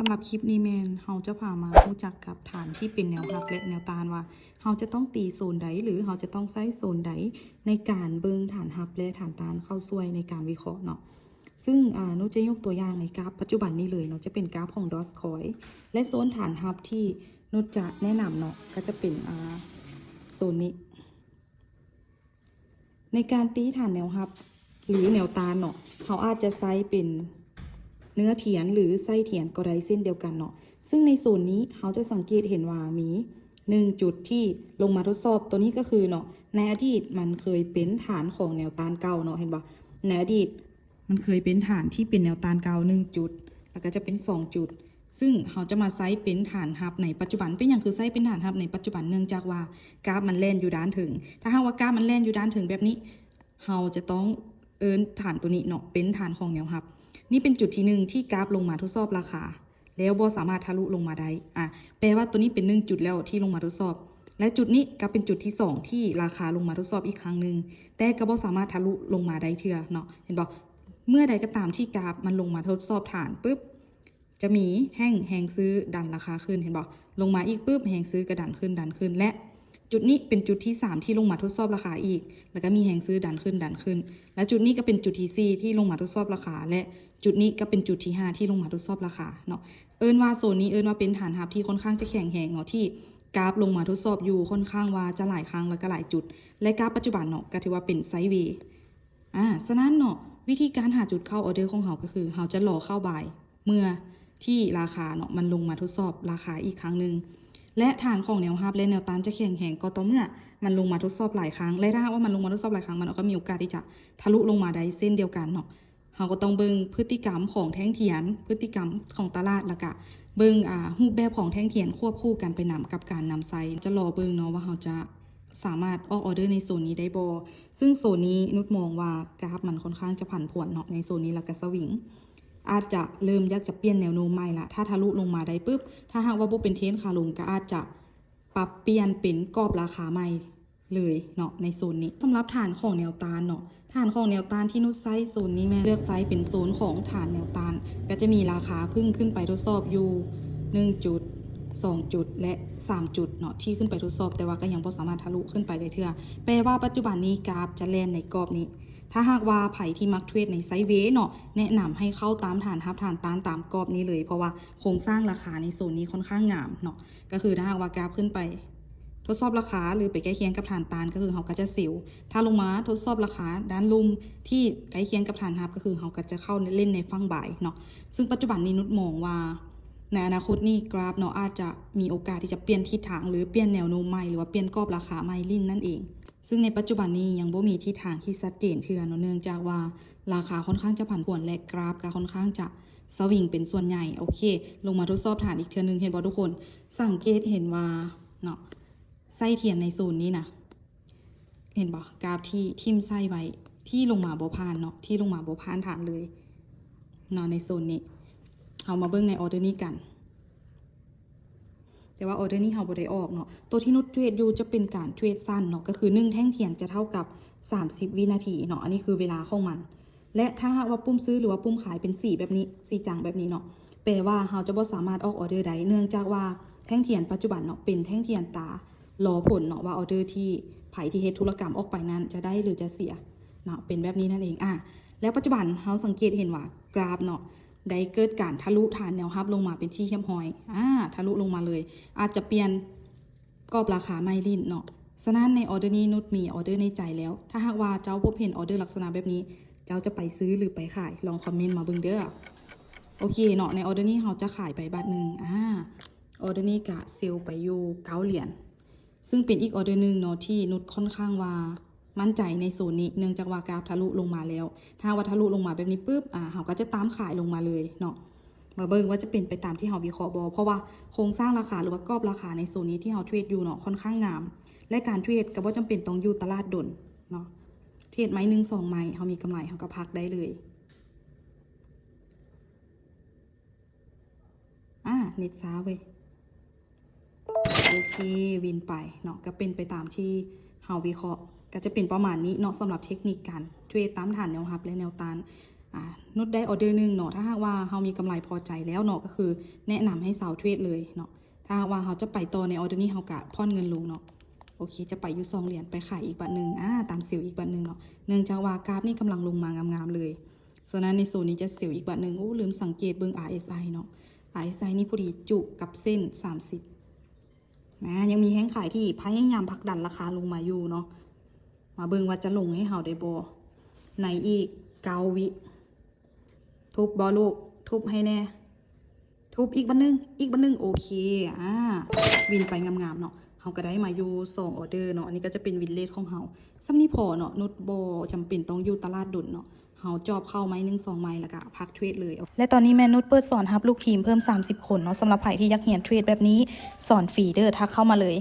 ສຳລັບຄລິບນີ້ແມ່ນເຮົາຈະພາມາຮູ້ຈັກກັບຖານທີ່ເປັນແນວຮັບ ແລະ ແນວຕ້ານວ່າເຮົາຈະຕ້ອງຕີໂຊນໃດ ຫຼື ເຮົາຈະຕ້ອງໃຊ້ໂຊນໃດໃນການເບິ່ງຖານຮັບ ແລະ ຖານຕ້ານເຂົ້າຊ່ວຍໃນການວິເຄາະເນາະ. ຊຶ່ງ ອາ ນຸດຈະຍົກຕົວຢ່າງໃນກາຟປັດຈຸບັນນີ້ເລີຍເນາະ ຈະເປັນກາຟຂອງ Dogecoin ແລະ ໂຊນຖານຮັບທີ່ນຸດຈະແນະນຳເນາະ ກໍຈະເປັນ ອາ ໂຊນນີ້. ໃນການຕີຖານແນວຮັບ ຫຼື ແນວຕ້ານເນາະ ເຮົາອາດຈະໃຊ້ເປັນເນື້ອທຽນ ຫຼື ໄສ້ທຽນກໍໄດ້ເຊັ່ນດຽວກັນເນາະ. ຊຶ່ງໃນໂຊນນີ້ເຮົາຈະສັງເກດເຫັນວ່າມີໜຶ່ງຈຸດທີ່ລົງມາທົດສອບ ຕົວນີ້ກໍຄືເນາະ ໃນອະດີດມັນເຄີຍເປັນຖານຂອງແນວຕ້ານເກົ່າເນາະ ເຫັນບໍ່? ໃນອະດີດ ມັນເຄີຍເປັນຖານທີ່ເປັນແນວຕ້ານເກົ່າໜຶ່ງຈຸດ ແລ້ວກໍຈະເປັນສອງຈຸດ ຊຶ່ງເຮົາຈະມາໃຊ້ເປັນຖານຮັບໃນປັດຈຸບັນ. ເປັນຫຍັງຄືໃຊ້ເປັນຖານຮັບໃນປັດຈຸບັນ? ເນື່ອງຈາກວ່າກາຟມັນແລ່ນຢູ່ດ້ານເທິງ. ຖ້າຫາກວ່າກາຟມັນແລ່ນຢູ່ດ້ານເທິງແບບນີ້ ເຮົາຈະຕ້ອງເອີ້ນຖານຕົວນີ້ເນາະ ເປັນຖານຂອງແນວຮັບ. ນີ້ເປັນຈຸດທີໜຶ່ງທີ່ກາຟລົງມາທົດສອບລາຄາ ແລ້ວບໍ່ສາມາດທະລຸລົງມາໄດ້. ອາ ແປວ່າຕົວນີ້ເປັນໜຶ່ງຈຸດແລ້ວທີ່ລົງມາທົດສອບ ແລະ ຈຸດນີ້ກໍເປັນຈຸດທີສອງທີ່ລາຄາລົງມາທົດສອບອີກຄັ້ງໜຶ່ງ ແຕ່ກໍບໍ່ສາມາດທະລຸລົງມາໄດ້ເທື່ອເນາະ ເຫັນບໍ່? ເມື່ອໃດກໍຕາມທີ່ກາຟມັນລົງມາທົດສອບຖານປຶບ ຈະມີແທ່ງແຮງຊື້ດັນລາຄາຂຶ້ນ ເຫັນບໍ່? ລົງມາອີກປຶບ ແຮງຊື້ກໍດັນຂຶ້ນ ດັນຂຶ້ນ ແລະ ຈຸດນີ້ເປັນຈຸດທີສາມທີ່ລົງມາທົດສອບລາຄາອີກ ແລ້ວກໍມີແຮງຊື້ດັນຂຶ້ນ ດັນຂຶ້ນ ແລະ ຈຸດນີ້ກໍເປັນຈຸດທີສີ່ທີ່ລົງມາທົດສອບລາຄາ ແລະ ຈຸດນີ້ກໍເປັນຈຸດທີຫ້າທີ່ລົງມາທົດສອບລາຄາເນາະ. ເອີ້ນວ່າໂຊນນີ້ເອີ້ນວ່າເປັນຖານຮັບທີ່ຄ່ອນຂ້າງຈະແຂງແຮງເນາະ ທີ່ກາຟລົງມາທົດສອບຢູ່ຄ່ອນຂ້າງວ່າຈະຫຼາຍຄັ້ງ ແລ້ວກໍຫຼາຍຈຸດ ແລະ ກາຟປັດຈຸບັນເນາະ ກໍຖືວ່າເປັນໄຊເວ. ອາ ສະນັ້ນເນາະ ວິທີການຫາຈຸດເຂົ້າອອເດີຂອງເຮົາກໍຄື ເຮົາຈະລໍເຂົ້າບາຍ ເມື່ອທີ່ລາຄາເນາະ ມັນລົງມາທົດສອບລາຄາອີກຄັ້ງໜຶ່ງ ແລະ ຖານຂອງແນວຮັບ ແລະ ແນວຕ້ານຈະແຂງແຮງກໍຕໍ່ເມື່ອມັນລົງມາທົດສອບຫຼາຍຄັ້ງ ແລະ ຖ້າຫາກວ່າມັນລົງມາທົດສອບຫຼາຍຄັ້ງ ມັນກໍມີໂອກາດທີ່ຈະທະລຸລົງມາໄດ້ເຊັ່ນດຽວກັນເນາະ. ເຮົາກໍຕ້ອງເບິ່ງພຶດຕິກຳຂອງແທ່ງທຽນ, ພຶດຕິກຳຂອງຕະຫຼາດ ແລ້ວກະເບິ່ງ ອາ ຮູບແບບຂອງແທ່ງທຽນຄວບຄູ່ກັນໄປນຳກັບການນຳໃຊ້. ຈະລໍເບິ່ງເນາະວ່າເຮົາຈະສາມາດອອກອອເດີໃນໂຊນນີ້ໄດ້ບໍ່? ຊຶ່ງໂຊນນີ້ນຸດມອງວ່າກາຟມັນຄ່ອນຂ້າງຈະຜັນຜວນເນາະ ໃນໂຊນນີ້ ແລ້ວກະສະວິງ. ອາດຈະເລີ່ມຢາກຈະປ່ຽນແນວໂນ້ມໃໝ່ລະ ຖ້າທະລຸລົງມາໄດ້ປຶບ ຖ້າຫາກວ່າບໍ່ເປັນເທຣນຂາລົງ ກໍອາດຈະປັບປ່ຽນເປັນກອບລາຄາໃໝ່ເລີຍເນາະ ໃນໂຊນນີ້. ສຳລັບຖານຂອງແນວຕ້ານເນາະ ຖານຂອງແນວຕ້ານທີ່ນຸດໃຊ້ໂຊນນີ້ແມ່ນເລືອກໃຊ້ເປັນໂຊນຂອງຖານແນວຕ້ານ ກໍຈະມີລາຄາເພິ່ງຂຶ້ນໄປທົດສອບຢູ່ໜຶ່ງຈຸດ ສອງຈຸດ ແລະ ສາມຈຸດເນາະ ທີ່ຂຶ້ນໄປທົດສອບ ແຕ່ວ່າກໍຍັງບໍ່ສາມາດທະລຸຂຶ້ນໄປໄດ້ເທື່ອ. ແປວ່າປັດຈຸບັນນີ້ກາຟຈະແລ່ນໃນກອບນີ້. ຖ້າຫາກວ່າໃຜທີ່ມັກເທຣດໃນໄຊເວເນາະ ແນະນຳໃຫ້ເຂົ້າຕາມຖານຮັບ ຖານຕ້ານຕາມກອບນີ້ເລີຍ ເພາະວ່າໂຄງສ້າງລາຄາໃນໂຊນນີ້ຄ່ອນຂ້າງງາມເນາະ. ກໍຄືຖ້າຫາກວ່າກາຟຂຶ້ນໄປທົດສອບລາຄາ ຫຼື ໄປໃກ້ຄຽງກັບຖານຕ້ານ ກໍຄືເຮົາກໍຈະເຊວ. ຖ້າລົງມາທົດສອບລາຄາດ້ານລຸ່ມທີ່ໃກ້ຄຽງກັບຖານຮັບ ກໍຄືເຮົາກໍຈະເຂົ້າເຫຼັ້ນໃນຝັ່ງບາຍເນາະ. ຊຶ່ງປັດຈຸບັນນີ້ນຸດມອງວ່າ ໃນອະນາຄົດນີ້ກາຟເນາະ ອາດຈະມີໂອກາດທີ່ຈະປ່ຽນທິດທາງ ຫຼື ປ່ຽນແນວໂນ້ມໃໝ່ ຫຼືວ່າປ່ຽນກອບລາຄາໃໝ່ຫຼິ້ນນັ້ນເອງ. ຊຶ່ງໃນປັດຈຸບັນນີ້ຍັງບໍ່ມີທິດທາງທີ່ຊັດເຈນເທື່ອເນາະ ເນື່ອງຈາກວ່າລາຄາຄ່ອນຂ້າງຈະຜັນຜວນ ແລະ ກາຟກໍຄ່ອນຂ້າງຈະສະວິງເປັນສ່ວນໃຫຍ່. ໂອເຄ ລົງມາທົດສອບຖານອີກເທື່ອໜຶ່ງ ເຫັນບໍ່ທຸກຄົນ? ສັງເກດເຫັນວ່າເນາະ ໄສ້ທຽນໃນໂຊນນີ້ນະ ເຫັນບໍ່? ກາຟທີ່ຖິ້ມໄສ້ໄວ້ ທີ່ລົງມາບໍ່ຜ່ານເນາະ ທີ່ລົງມາບໍ່ຜ່ານຖານເລີຍເນາະ ໃນໂຊນນີ້. ເຮົາມາເບິ່ງໃນອອເດີນີ້ກັນ. ແຕ່ວ່າອອເດີນີ້ເຮົາບໍ່ໄດ້ອອກເນາະ. ໂຕທີ່ນຸດເທຣດຢູ່ຈະເປັນການເທຣດສັ້ນເນາະ ກໍຄືໜຶ່ງແທ່ງທຽນຈະເທົ່າກັບສາມສິບວິນາທີເນາະ ອັນນີ້ຄືເວລາຂອງມັນ. ແລະ ຖ້າຫາກວ່າປຸ່ມຊື້ ຫຼືວ່າປຸ່ມຂາຍເປັນສີແບບນີ້ ສີຈາງແບບນີ້ເນາະ ແປວ່າເຮົາຈະບໍ່ສາມາດອອກອອເດີໄດ້ ເນື່ອງຈາກວ່າແທ່ງທຽນປັດຈຸບັນເນາະ ເປັນແທ່ງທຽນຕາລໍຜົນເນາະ ວ່າອອເດີທີ່ໃຜທີ່ເຮັດທຸລະກຳອອກໄປນັ້ນຈະໄດ້ ຫຼື ຈະເສຍເນາະ ເປັນແບບນີ້ນັ້ນເອງ. ອາ ແລ້ວປັດຈຸບັນເຮົາສັງເກດເຫັນວ່າກາຟເນາະ ໄດ້ເກີດການທະລຸຖານແນວຮັບລົງມາເປັນທີ່ຮຽບຮ້ອຍ. ອາ ທະລຸລົງມາເລີຍ ອາດຈະປ່ຽນກອບລາຄາໃໝ່ຫຼິ້ນເນາະ. ສະນັ້ນໃນອອເດີນີ້ນຸດມີອອເດີໃນໃຈແລ້ວ. ຖ້າຫາກວ່າເຈົ້າພົບເຫັນອອເດີລັກສະນະແບບນີ້ ເຈົ້າຈະໄປຊື້ ຫຼື ໄປຂາຍ? ລອງຄອມເມັນມາເບິ່ງເດີ້. ໂອເຄເນາະ ໃນອອເດີນີ້ເຮົາຈະຂາຍໄປບາດໜຶ່ງ. ອາ ອອເດີນີ້ກະເຊວໄປຢູ່ເກົ້າຫຼຽນ ຊຶ່ງເປັນອີກອອເດີໜຶ່ງເນາະ ທີ່ນຸດຄ່ອນຂ້າງວ່າໝັ້ນໃຈໃນໂຊນນີ້ ເນື່ອງຈາກວ່າກາຟທະລຸລົງມາແລ້ວ. ຖ້າຫາກວ່າທະລຸລົງມາແບບນີ້ປຶບ ອາ ເຮົາກໍຈະຕາມຂາຍລົງມາເລີຍເນາະ. ມາເບິ່ງວ່າຈະເປັນໄປຕາມທີ່ເຮົາວິເຄາະບໍ່ ເພາະວ່າໂຄງສ້າງລາຄາ ຫຼືວ່າກອບລາຄາໃນໂຊນນີ້ທີ່ເຮົາເທຣດຢູ່ເນາະ ຄ່ອນຂ້າງງາມ ແລະ ການເທຣດກໍບໍ່ຈຳເປັນຕ້ອງຢູ່ຕະຫຼາດດົນເນາະ. ເທຣດໄມ້ໜຶ່ງສອງໄມ້ ເຮົາມີກຳໄລເຮົາກໍພັກໄດ້ເລີຍ. ອາ ເນັດຊ້າເວີຍ. ໂອເຄ ວິນໄປເນາະ ກໍເປັນໄປຕາມທີ່ເຮົາວິເຄາະ ກໍຈະເປັນປະມານນີ້ເນາະ ສຳລັບເທັກນິກການເທຣດຕາມຖານແນວຮັບ ແລະ ແນວຕ້ານ. ອ່າ ນຸດໄດ້ອໍເດີໜຶ່ງເນາະ. ຖ້າຫາກວ່າເຮົາມີກຳໄລພໍໃຈແລ້ວເນາະ ກໍຄືແນະນຳໃຫ້ຊາວເທຣດເລີຍເນາະ. ຖ້າຫາກວ່າເຮົາຈະໄປຕໍ່ໃນອໍເດີນີ້ ເຮົາກະຜ່ອນເງິນລົງເນາະ. ໂອເຄ ຈະໄປຢູ່ສອງຫຼຽນ ໄປຂາຍອີກບາດໜຶ່ງ ອ່າ ຕາມເຊວອີກບາດໜຶ່ງເນາະ. ເນື່ອງຈາກວ່າກາບນີ້ກຳລັງລົງມາງາມໆເລີຍ. ສະນັ້ນໃນໂຊນນີ້ຈະເຊວອີກບາດໜຶ່ງ. ໂອ້ ລືມສັງເກດເບິ່ງ ອາຣ໌ ເອສ ໄອ ເນາະ. ອາຣ໌ ເອສ ໄອ ນີ້ພໍດີຈຸກັບເສັ້ນສາມສິບນະ. ຍັງມີແຮງຂາຍທີ່ພະຍາຍາມຜັກດັນລາຄາລົງມາຢູ່ເນາະ. ມາເບິ່ງວ່າຈະລົງໃຫ້ເຮົາໄດ້ບໍ່ ໃນອີກເກົ້າວິ. ທຸບບໍ່ລູກ? ທຸບໃຫ້ແດ່. ທຸບອີກບາດໜຶ່ງ ອີກບາດໜຶ່ງ. ໂອເຄ ອ່າ ວິນໄປງາມໆເນາະ. ເຮົາກໍໄດ້ມາຢູ່ສອງອໍເດີເນາະ. ອັນນີ້ກໍຈະເປັນວິນເລດຂອງເຮົາ. ສ່ຳນີ້ພໍເນາະ. ນຸດບໍ່ຈຳເປັນຕ້ອງຢູ່ຕະຫຼາດດົນເນາະ. ເຮົາຈອບເຂົ້າໄມ້ໜຶ່ງສອງໄມ້ ແລ້ວກໍພັກເທຣດເລີຍ. ແລະຕອນນີ້ແມ່ນຸດເປີດສອນຮັບລູກທີມເພີ່ມສາມສິບຄົນເນາະ. ສຳລັບໃຜທີ່ຢາກຮຽນເທຣດແບບນີ້ ສອນຟຣີເດີ້ ທັກເຂົ້າມາເລີຍ.